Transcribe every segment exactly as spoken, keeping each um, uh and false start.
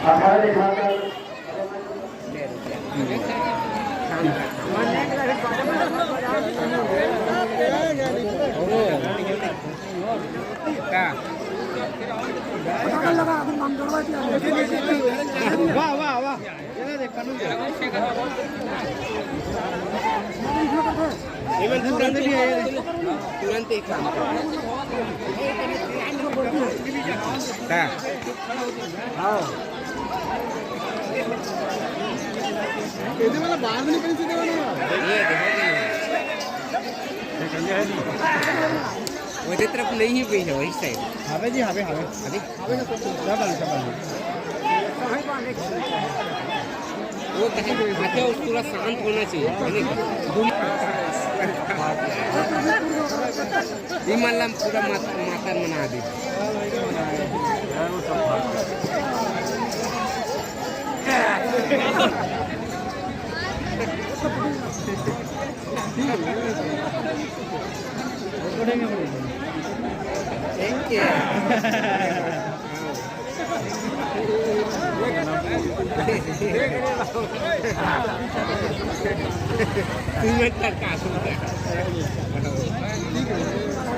अखाड़ा दिखाकर वाह, वाह, वाह। तुरंत ही है, तुरंत ही काम कर। हाँ। ये देखो, ये देखो। वही तरफ नहीं हुई है, वही साइड। हवे जी, हवे, हवे। अभी? हवे ना, सब, सब आलू, सब आलू। वो कहे, अच्छा, उसको थोड़ा शांत होना चाहिए, है ना? ये मामला पूरा मात-, माता मना दे। Thank you.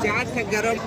चार ठे गरम।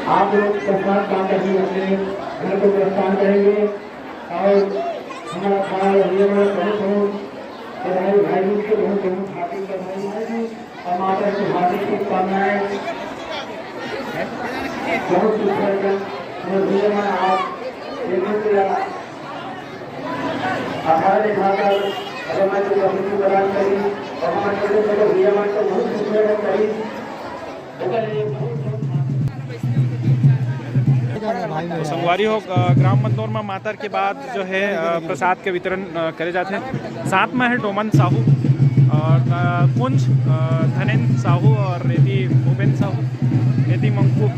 आप लोग प्रसाद बांट करके अपने घर को प्रस्थान करेंगे। और हमारा खाना, ये हमारा बहुत, बहुत बधाई भाई जी से, बहुत, बहुत हार्दिक बधाई भाई जी, और माता की हार्दिक शुभकामनाएं। बहुत शुभ कार्यक्रम। और भैया मैं आप देखो तो यार, अठारह दिखाकर अगर मैं तो प्रस्तुति प्रदान करी और हमारे छोटे छोटे भैया मैं तो बहुत शुभ कार्यक्रम करी। तो संगवारी हो, अ, ग्राम मंदोर में मातर के बाद जो है, अ, प्रसाद के वितरण, अ, करे जाथे। साथ में है डोमन साहू और, अ, कुंज, अ, धनेंद्र साहू और एती भूपेंद्र साहू, एती मंकू।